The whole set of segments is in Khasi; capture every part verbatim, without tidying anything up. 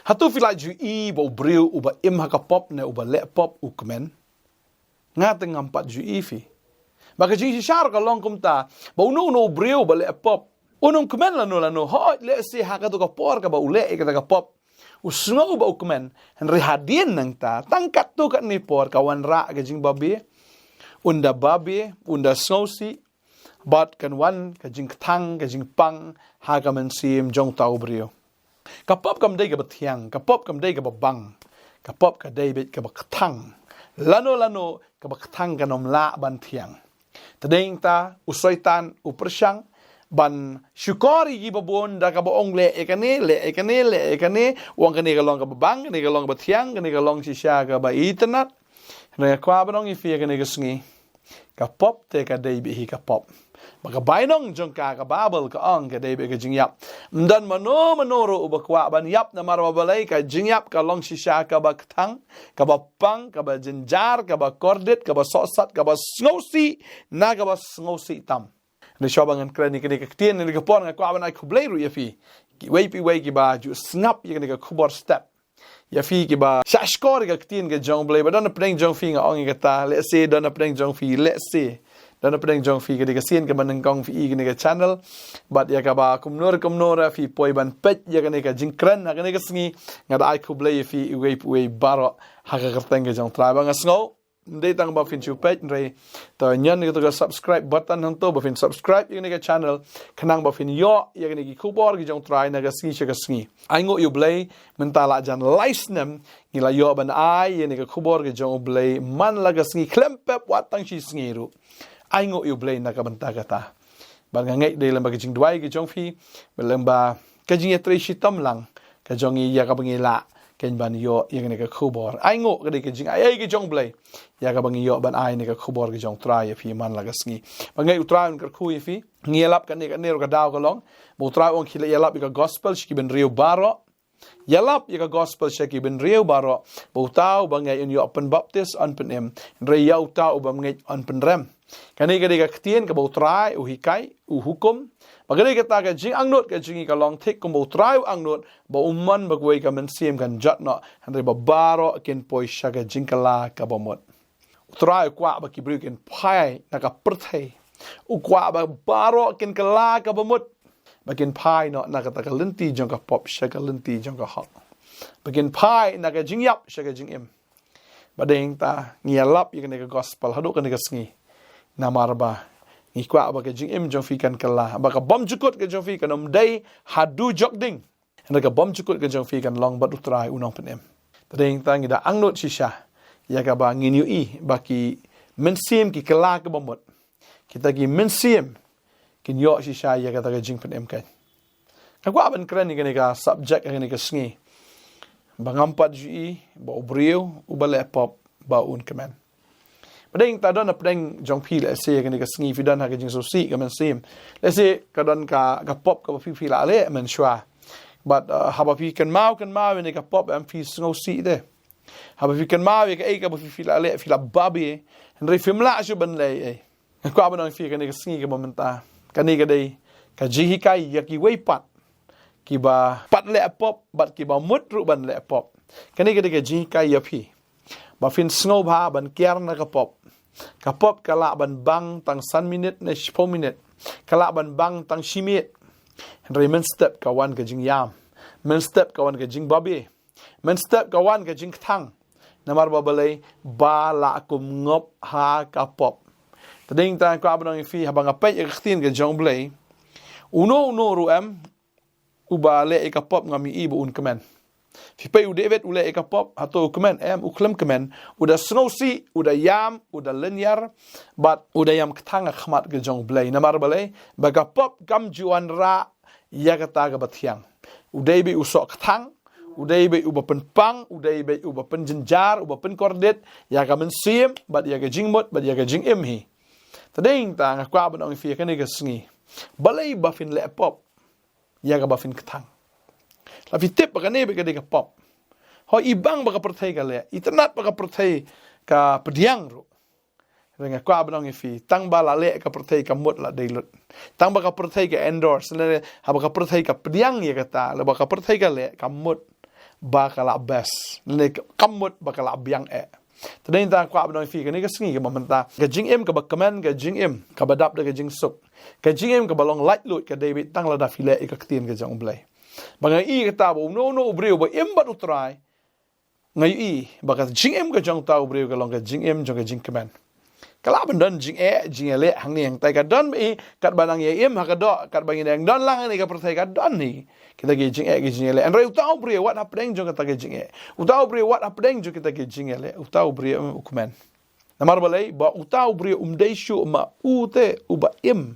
Hato phi la ju i ba u briew uba im ha ka pop ne uba leh pop u kmen? Nga te ngam pat ju i phi. Ba ka jingshisha ka long kumta, ba uno uno u briew uba leh pop, un ym kmen lano lano, hooid lehse ha kato ka por kaba u leh ïa kata ka pop u sngew ba u kmen, hynrei hadien nangta, tang katto katne por ka wanrah ka jingbabe, un da babe, un da sngewsih, bad kan wan ka jingkthang, ka jingpang ha ka mynsiem jong uta u briew. Ka pop kam dei kaba thiang, ka pop kam dei kaba bang, ka pop ka dei beit kaba kthang. Lano lano kaba kthang kan ym lah ban thiang. Te dei nangta u Soitan u pyrshang ban shukor ïa kiba bun da kaba ong leh ïa kane, leh ïa kane, leh ïa kane, u ong kane ka long kaba bang, kane ka long kaba thiang, kane ka long shisha kaba itynnad. Hynrei nga kwah ban ong ïa phi ïa kane ka sngi, ka pop te ka dei beit hi ka pop. Ba ka bainong jong ka, ka Baibl ka ong ka dei beit ka jingïap. Ym don mano mano ruh uba kwah ban ïap, namar ba balei? Ka jingïap ka long shisha kaba kthang, kaba pang, kaba jynjar, kaba kordit, kaba sohsat, kaba sngewsih, na kaba sngewsih tam. Hynrei shuwa ba ngan kren ïa kane ka ktien, ïa kane ka por, nga kwah ban ai khublei ruh ïa phi, kiwei pa iwei kiba ju sngap ïa kane ka khubor step. Ïa phi kiba shah shkor ïa ka ktien ka jong U Blei, ba don napdeng jong phi, nga ong ïa kata, lehse don napdeng jong phi, lehse don napdeng jong phi, ka dei ka sien kaba nyngkong phi i ïa kane ka channel. Bad ïa kaba kumno re kumno re phi poi ban peit ïa kane ka jingkren ha kane ka sngi, nga da ai khublei ïa phi iwei pa iwei baroh ha ka kyrteng ka jong U Trai. Ba nga sngew ym dei tang ba phin shu peit, hynrei to ñion ïa kato ka subscribe button hangto, ba phin subscribe ïa kane ka channel, khnang ba phin ïoh ïa kine ki khubor ki jong U Trai na ka sngi sha ka sngi. Ainguh ïa U Blei, mynta la jan lai snem ngi la ïoh ban ai ïa kane ka khubor ki jong U Blei man la ka sngi, khlem pep wat tang shi sngi ruh. Ainguh ïa U Blei na ka bynta kata. Bad nga ngeit dei lem bad ka jingduwai ki jong phi, bad lem bad ka jingïatrei shitom lang ka jong ngi ïa kaba ngi lah ken ban ïoh ïa kane ka khubor. Ainguh ka dei ka jingaiei ka jong U Blei ïa kaba ngi ïoh ban ai ïa kane ka khubor ka jong U Trai ïa phi man la ka sngi. Ba ngeit U Trai un kyrkhu ïa phi. Ngi ïalap kane kane ruh ka daw ka long ba U Trai u ong khie leit ïalap ïa ka gospel sha ki bynriew baroh. Ïalap ïa ka gospel sha ki bynriew baroh. Ba uta uba ngeit un ïoh pynbaptis, yn pynim. Hynrei ïa uta uba ym ngeit yn pynrem. Kane ka dei ka ktien kaba U Trai u hikai, u hukum. Ba ka dei kata ka jingangnud ka jong ngi ka long thik kumba U Trai u angnud, ba u mon ba kawei ka mynsiem kan jot noh, hynrei ba baroh kin poi sha ka jingkylla kaba mut. U Trai u kwah ba ki briew kin phai na ka pyrthei. U kwah ba baroh kin kylla kaba mut. Ba kin phai noh na kata ka lynti jong ka pop sha ka lynti jong ka hok. Ba kin phai na ka jingïap sha ka jingim. Ba dei hangta ngi ïalap ïa kane ka gospel haduh kane ka sngi. Namar ba ngi kwah ba ka jingim jong phi kan kylla, ba ka bymjukut ka jong phi kan ym dei haduh jok ding. Hynrei ka bymjukut ka jong phi kan long bad U Trai u nongpynim. Te dei hangta ngi da angnud shisha ïa kaba ngin ïohi ba ki mynsiem ki kylla kaba mut. Kita ki mynsiem kin ïoh shisha ïa kata ka jingpynim kan. Nga kwah ban kren ïa kane ka subject ïa kane ka sngi. Ba ngam pat ju i ba u briew uba leh pop ba un kmen. Ba dei hangta don napdeng jong phi, lehse ïa kane ka sngi phi don ha ka jingsngewsih ka mynsiem. Lehse ka don ka, ka pop kaba phi, phi la leh mynshuwa. Bad, uh, haba phi kynmaw, kynmaw ïa kane ka pop em phi sngewsih te. Haba phi kynmaw ïa kaei kaba phi, phi la leh, phi la babe. Hynrei phim lah shuh ban leh ei. Nga kwah ban ong ïa phi kane ka sngi kaba mynta, kane ka dei ka jinghikai ïa kiwei pat kiba pat leh pop bad kiba mut ruh ban leh pop. Kane ka dei ka jinghikai ïa phi ba phin sngewbha ban kiar na ka pop. Ka pop ka lah ban bang tang san minit ne shiphew minit. Ka lah ban bang tang shi miet. Hynrei mynstep ka wan ka jingïam. Mynstep ka wan ka jingbabe. Mynstep ka wan ka jingkthang. Namar ba balei? Ba la kum ngop ha ka pop. Te dei hangta nga kwah ban ong ïa phi, haba nga peit ïa ka ktien ka jong U Blei, uno uno ruh em uba leh ïa ka pop ngam i ba un kmen. Phi peit u David u leh ïa ka pop, hato u kmen? Em, u khlem kmen. U da sngewsih, u da ïam, u da lynñiar, bad u da ïam kthang ha khmat ka jong U Blei. Namar balei? Ba ka pop kam ju wanrah ïa kata kaba thiang. U dei beit u soh kthang, u dei beit uba pynpang, u dei beit uba pynjynjar, uba pynkordit ïa ka mynsiem bad ïa ka jingmut bad ïa ka jingim hi. Te dei hangta nga kwah ban ong ïa phi ïa kane ka sngi, balei ba phin leh pop ïa kaba phin kthang? La phi tip ba kane beit ka dei ka pop. Hooid, i bang ba ka pyrthei ka leh, i tynnad ba ka pyrthei ka pdiang ruh. Hynrei nga kwah ban ong ïa phi, tang ba la leh ka pyrthei ka mut la dei lut. Tang ba ka pyrthei ka endorse, lane haba ka pyrthei ka pdiang ïa kata, lane ba ka pyrthei ka leh ka mut. ba ka la best, lane ka mut ba ka la biang eh. Te dei nangta kwah ban ong ïa phi kane ka sngi kaba mynta, ka jingim kaba kmen, ka jingim kaba dap da ka jingsuk, ka jingim kaba long laitluid, ka dei beit tang lada phi leh ïa ka ktien ka jong U Blei. Ba nga ïohi kata ba uno uno u briew ba im bad U Trai, nga ïohi ba ka jingim ka jong uta u briew ka long ka jingim jong ka jingkmen. Ka lah ban don jingeh jingïaleh hangne hangtai, ka don beit, katba nang ïa im ha ka doh, katba ngi dang don lang hangne ka pyrthei ka don hi kita ki jingeh ki jingïaleh. Hynrei uta u briew wat hapdeng jong kata ki jingeh, uta u briew wat hapdeng jong kita ki jingïaleh, uta u briew u kmen. Namar balei? Ba uta u briew um dei shuh ma u te uba im.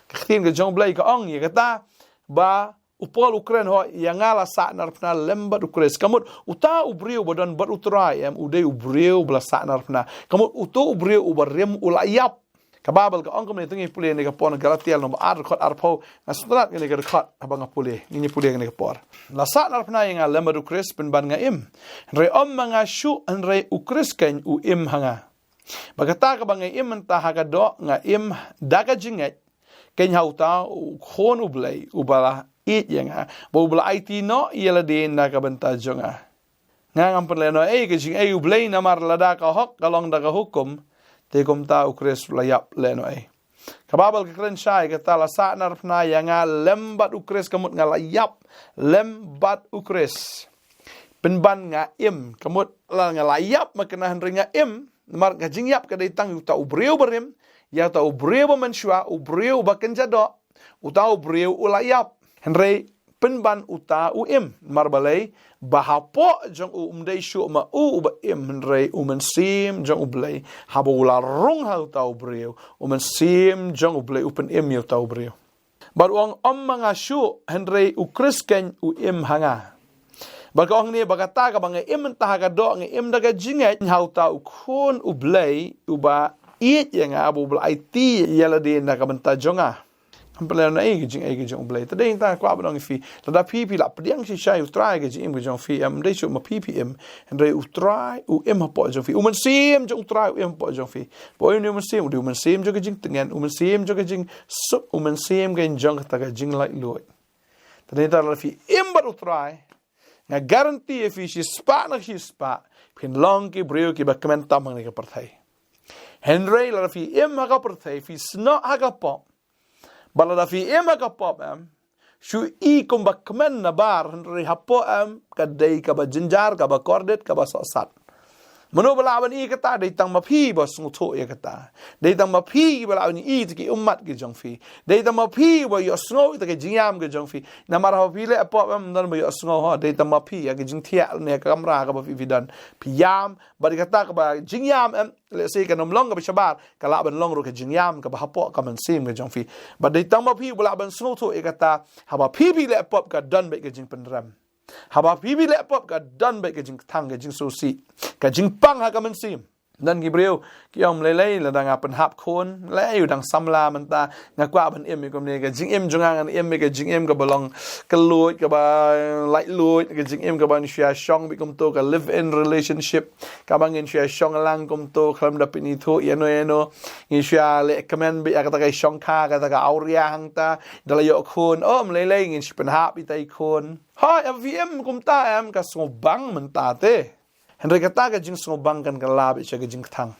Ka ktien ka jong U Blei ka ong ïa kata ba u Paul u kren, ho, ïa nga la sahnarphna lem bad U Khrist. Ka mut uta u briew ba don bad U Trai, em, u dei u briew ba la sahnarphna. Ka mut uto u briew uba rim u la ïap. Ka Baibl ka ong kumne, to ngin pule kane ka por, Galatia lynnong ba ar, dkhot arphew. Nga sngewtynnat kane ka dkhot haba nga pule, ngin ïa pule kane ka por. La sahnarphna ïa nga lem bad U Khrist pynban nga im. Hynrei ym ma nga shuh, hynrei U Khrist keiñ u im ha nga. Bad kata kaba nga im mynta ha ka doh, nga im da ka jingngeit keiñ ha uta u Khun U Blei uba la ïeit ïa nga, bad uba la aiti noh ïa lade na ka bynta jong nga. Nga ngam pynlehnohei ka jingaiei U Blei, namar lada ka hok ka long da ka hukum, te kumta U Khrist u la ïap lehnohei. Ka Baibl ka kren shai kata, la sahnarphna ïa nga lem bad U Khrist, ka mut nga la ïap lem bad U Khrist. Pynban nga im, ka mut la nga la ïap ma kane, hynrei nga im. Namar ka jingïap ka dei tang ïa uta u briew barim, ïa uta u briew ba mynshuwa, u briew ba kynja doh, uta u briew u la ïap. Hynrei pynban uta u im. Namar balei? Ba hapoh jong u um dei shuh ma u uba im, hynrei U Mynsiem jong U Blei. Haba u la rung ha uta u briew, U Mynsiem jong U Blei u pynim ïa uta u briew. Bad u ong, ym ma nga shuh, hynrei U Khrist keiñ u im ha nga. Bad ka ong ne, bad kata kaba nga im mynta ha ka doh, nga im da ka jingngeit ha uta u Khun U Blei uba ïeit ïa nga, bad uba la aiti ïa lade na ka bynta jong nga. Ngam pynlehnohei ka jingaiei ka jong U Blei. Te dei nangta kwah ban ong ïa phi, lada phi, phi la pdiang shisha ïa U Trai ha ka jingim ka jong phi, em, ym dei shuh ma phi phi im, hynrei U Trai u im hapoh jong phi. U Mynsiem jong U Trai u im hapoh jong phi. Bad uei une U Mynsiem? U dei U Mynsiem jong ka jingtngen, U Mynsiem jong ka jingsuk, U Mynsiem keiñ jong kata ka jinglaitluid. Te dei nangta lada phi im bad U Trai, nga guarantee ïa phi shispah na shispah, phin long ki briew kiba kmen tam hangne ha ka pyrthei. Hynrei lada phi im ha ka pyrthei, phi snoh ha ka pop, bad lada phi im ha ka pop, em, shu i kumba kmen nabar, hynrei hapoh, em, ka dei kaba jynjar, kaba kordit, kaba sohsat. Mano ba lah ban i kata? Dei tang ma phi ba sngewthuh ïa kata. Dei tang ma phi ba lah ban i ïa ki ummat ki jong phi. Dei tang ma phi ba ïohsngew ïa ka jingïam ka jong phi. Namar haba phi leh pop, em, ym don ba ïohsngew, ho. Dei tang ma phi, ïa ka jingthiah ne ka kamra kaba phi, phi don, phi ïam. Bad ïa kata kaba jingïam, em, lehse kan ym long kaba shabar, ka lah ban long ruh ka jingïam kaba hapoh ka mynsiem ka jong phi. Bad dei tang ma phi ba lah ban sngewthuh ïa kata. Haba phi, phi leh pop, ka don beit ka jingpynrem. Haba phi, phi leh pop, ka don beit ka jingkthang, ka jingsngewsih, ka jingpang ha ka mynsiem. Don ki briew ki ong, ym lei lei, lada nga pynhap khun, lei, u dang samla mynta, nga kwah ban im ïa kumne. Ka jingim jong nga, ngan im ïa ka jingim kaba long kylluid, kaba laitluid, ka jingim kaba ngin shu ïa shong beit kumto, ka live in relationship, kaba ngin shu ïa shong lang kumto, khlem da pynithuh ïano ïano. Ngin shu ïa leh kmen beit ïa kata ka shongkha, kata ka awria hangta, da la ïoh khun, oh, ym lei lei, ngin shu pynhap ïa ita i khun. Hooid, haba phi im kumta, em, ka sngewbang mynta te. Hynrei kata ka jingsngewbang kan kylla beit sha ka jingkthang.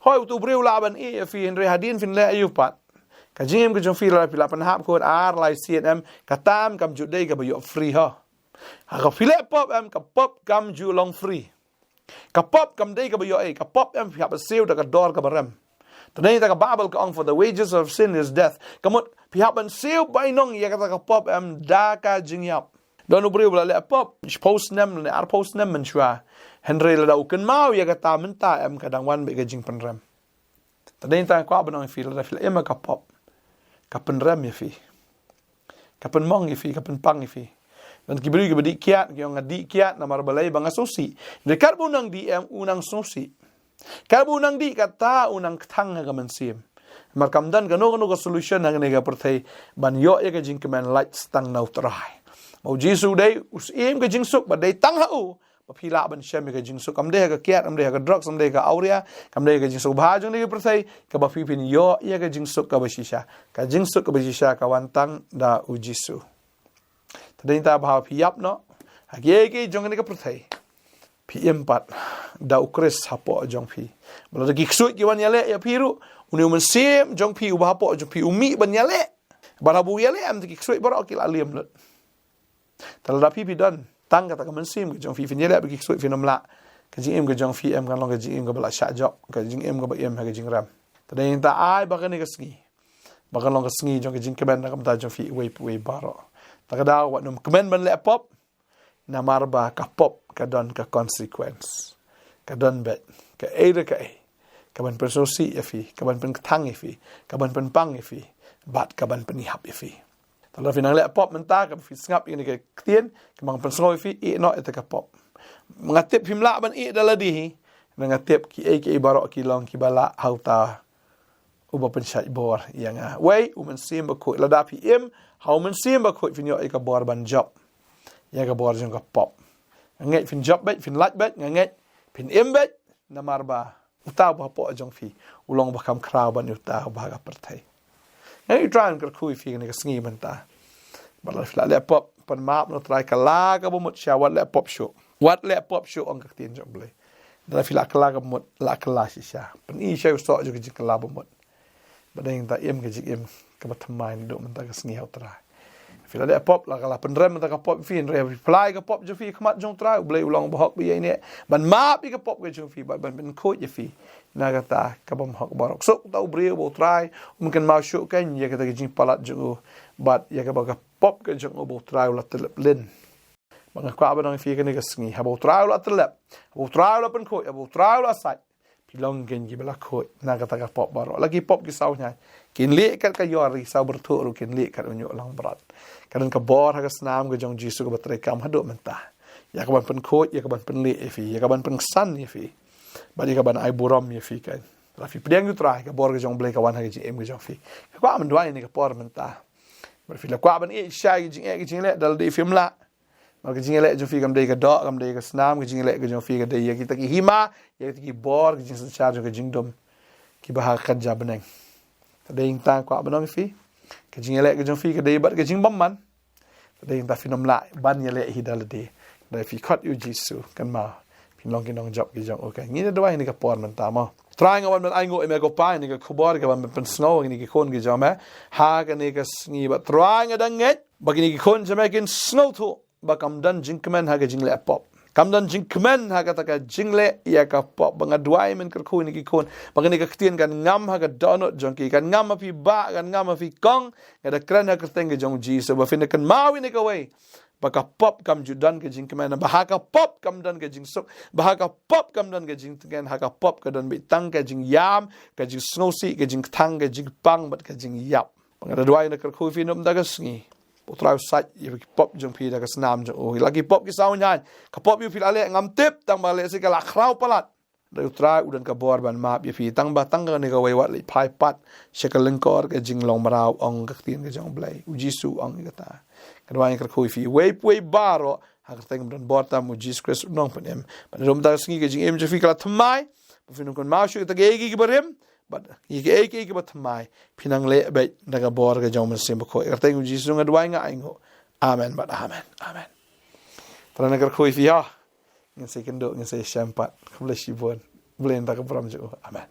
Hooid, uto u briew u lah ban ïeh ïa phi, hynrei hadien phin leh aïu pat? Ka jingim ka jong phi, lada phi la pynhap khun ar lai sien, em, kata, em, kam ju dei kaba ïoh free, ho. Haba phi leh pop, em, ka pop kam ju long free. Ka pop kam dei kaba ïoh ei, ka pop, em, phi hap ban siew da ka dor kaba rem. Te dei nangta ka Baibl ka ong, "For the wages of sin is death." Ka mut phi hap ban siew bainong ïa kata ka pop, em, da ka jingïap. Don u briew ba la leh pop shiphew snem ne arphew snem mynshuwa, hynrei lada u kynmaw ïa kata mynta, em, ka dang wan beit ka jingpynrem. Te dei nangta kwah ban ong ïa phi, lada phi la im ha ka pop, ka pynrem ïa phi, ka pynmong ïa phi, ka pynpang ïa phi. Don ki briew kiba dih kiad, ki ong, nga dih kiad namar balei? Ba nga sngewsih. Hynrei katba u nang dih, em, u nang sngewsih. Katba u nang dih, kata u nang kthang ha ka mynsiem. Namar kam don kano kano ka solution hangne ha ka pyrthei ban ïoh ïa ka jingkmen lait tang na U Trai. Ba U Jisu u dei u Syiem ka jingsuk, ba dei tang ha u ba phi lah ban shem ïa ka jingsuk. Kam dei ha ka kiad, kam dei ha ka drugs, kam dei ha ka awria, kam dei ha ka jingsuk bha jong kane ka pyrthei, kaba phi phin ïoh ïa ka jingsuk kaba shisha. Ka jingsuk kaba shisha ka wan tang da U Jisu. Te dei nangta ba haba phi ïap noh, Ha kiei kiei jong kane ka pyrthei, phi im pat da u Khrist hapoh jong phi. Ba lada ki ksuid ki wan ïaleh ïa phi ruh, une u Mynsiem jong phi uba hapoh jong phi u mih ban ïaleh. Bad haba u ïaleh, em, te ki ksuid baroh ki la liam lut. Te lada phi phi don tang kata ka mynsiem ka jong phi, phin ïaleh bad ki ksuid, phin ym lah. Ka jingim ka jong phi em kan long ka jingim kaba la shah jop, ka jingim kaba im ha ka jingrem. Te dei nangta ai ba kane ka sngi ba kan long ka sngi jong ka jingkmen na ka bynta jong phi iwei pa iwei baroh. Te ka daw wat nym kmen ban leh pop, namar ba ka pop ka don ka consequence. Ka don beit kaei re kaei kaban pynsngewsih ïa phi, kaban pynkthang ïa phi, kaban pynpang ïa phi, bad kaban pynïap ïa phi. Te lada phi nang leh pop mynta, kaba phi sngap ïa kane ka ktien, kaba ngan pynsngew ïa phi, ïeh noh ïa kata ka pop. Nga tip phim lah ban ïeh da lade hi, nga tip kiei kiei baroh ki long kiba lah ha uta uba pynshait bor ïa nga. Wei, u Mynsiem Bakhuid. Lada phi im ha u Mynsiem Bakhuid, phin ïoh ïa ka bor ban jop ïa ka bor jong ka pop. Nga ngeit phin jop beit, phin lait beit, nga ngeit phin im beit, namar ba uta uba hapoh jong phi u long uba kham khraw ban ïa uta uba ha ka pyrthei. Nga ngeit U Trai un kyrkhu ïa phi kane ka sngi mynta. Ba lada phi la leh pop, pan map na U Trai, kylla kaba mut shisha, wat leh pop shuh. Wat leh pop shuh, ong ka ktien jong U Blei. Lada phi la kylla kaba mut, la kylla shisha. Pyni shisha u soh jong ka jingkylla ba mut. Ba dei nangta im ka jingim kaba thymmai naduh mynta ka sngi ha U Trai. Phi la leh pop, la ka la pynrem mynta ka pop ïa phi, hynrei phi phla ïa ka pop jong phi ha khmat jong U Trai, U Blei u long bahok ba ïaineh ban map ïa ka pop ka jong phi, bad ban pynkhuid ïa phi na kata ka bymhok baroh. Suk uta u briew ba U Trai um kynmaw shuh kein ïa kata ka jingpalat jong u, bad ïa kaba ka pop ka jong u ba U Trai u la tyllep lynti. Ba nga kwah ban ong ïa phi kane ka sngi, haba U Trai u la tyllep, haba U Trai u la pynkhuid, haba U Trai u la sait, phi long kein kiba la khuid na kata ka pop baroh. La ki pop ki saw ñiaid kin lieh kat ka ïor, ki saw byrthuh ruh kin lieh kat u ñiuh langbrot. Ka don ka bor ha ka snam ka jong U Jisu kaba treikam haduh mynta, ïa kaban pynkhuid, ïa kaban pynlieh ïa phi, ïa kaban pynksan ïa phi, bad ïa kaban ai burom ïa phi kein. Lada phi pdiang ïa U Trai, ka bor ka jong U Blei ka wan ha ka jingim ka jong phi. Nga kwah ban duwai kane ka por mynta. Bad phi la kwah ban ïeh shisha ïa ka jingeh ka jingleh, da lade phim lah. Namar ka jingïaleh jong phi kam dei ka doh, kam dei ka snam, ka jingïaleh ka jong phi ka dei ïa kita ki hima, ïa kita ki bor, ka jingsynshar jong ka jingdum, kiba ha ka kynja bneng. Te dei nangta kwah ban ong ïa phi, ka jingïaleh ka jong phi ka dei bad ka jingbymman. Te dei nangta phin ym lah ban ïaleh hi da lade. Te dei phi khot ïa U Jisu, kynmaw phin long ki nongjop ki jong u. Ka ngi da duwai ha kane ka por mynta mo. Trai, nga wan ban ainguh ïa me ko Pa, ïa kane ka khubor kaban pynsngew ïa kine ki khun ki jong me ha kane ka sngi. Bad Trai, nga da ngeit ba kine ki khun jong me kin sngewthuh ba kam don jingkmen ha ka jingleh pop. Kam don jingkmen ha kata ka jingleh ïa ka pop. Ba nga duwai men kyrkhu ïa kine ki khun ba kane ka ktien kan ngam ha ka dohnud jong ki, kan ngam ha phi bah, kan ngam ha phi kong. Nga da kren ha ka kyrteng ka jong U Jisu ba phin da kynmaw ïa kane kawei, ba ka pop kam ju don ka jingkmen, ba ha ka pop kam don ka jingsuk, ba ha ka pop kam don ka jingtngen, ha ka pop ka don beit tang ka jingïam, ka jingsngewsih, ka jingkthang, ka jingpang bad ka jingïap. Ba nga da duwai, nga da kyrkhu ïa phi mynta ka sngi, ba U Trai u sait ïa ki pop jong phi da ka snam jong u. La ki pop ki saw ñiaid, ka pop ïa u phi la leh, ngam tip tang ba lehse ka la khraw palat. Dei U Trai u don ka bor ban map ïa phi, tang ba tang kane kawei, wat leit phai pat sha ka lyngkor ka jinglong mraw, ong ka ktien ka jong U Blei. U Jisu u ong ïa kata. Nga da duwai, nga da kyrkhu ïa phi, iwei pa iwei baroh, ha ka kyrteng ba don bor tam U Jisu Khrist u nongpynim. Bad naduh mynta ka sngi ka jingim jong phi ka la thymmai. Ba phin ym kynmaw shuh ïa kita kiei kiei kiba rim, bad ïa kiei kiei kiba thymmai phin nang leh beit da ka bor ka jong U Mynsiem Bakhuid. Ha ka kyrteng U Jisu nga duwai, nga ainguh. Amen bad amen. Amen. Trai un kyrkhu ïa phi ha. Ngin sa ïakynduh, ngin sa ïashem pat. Khublei shibun. Blei un ai ka burom jong u. Amen.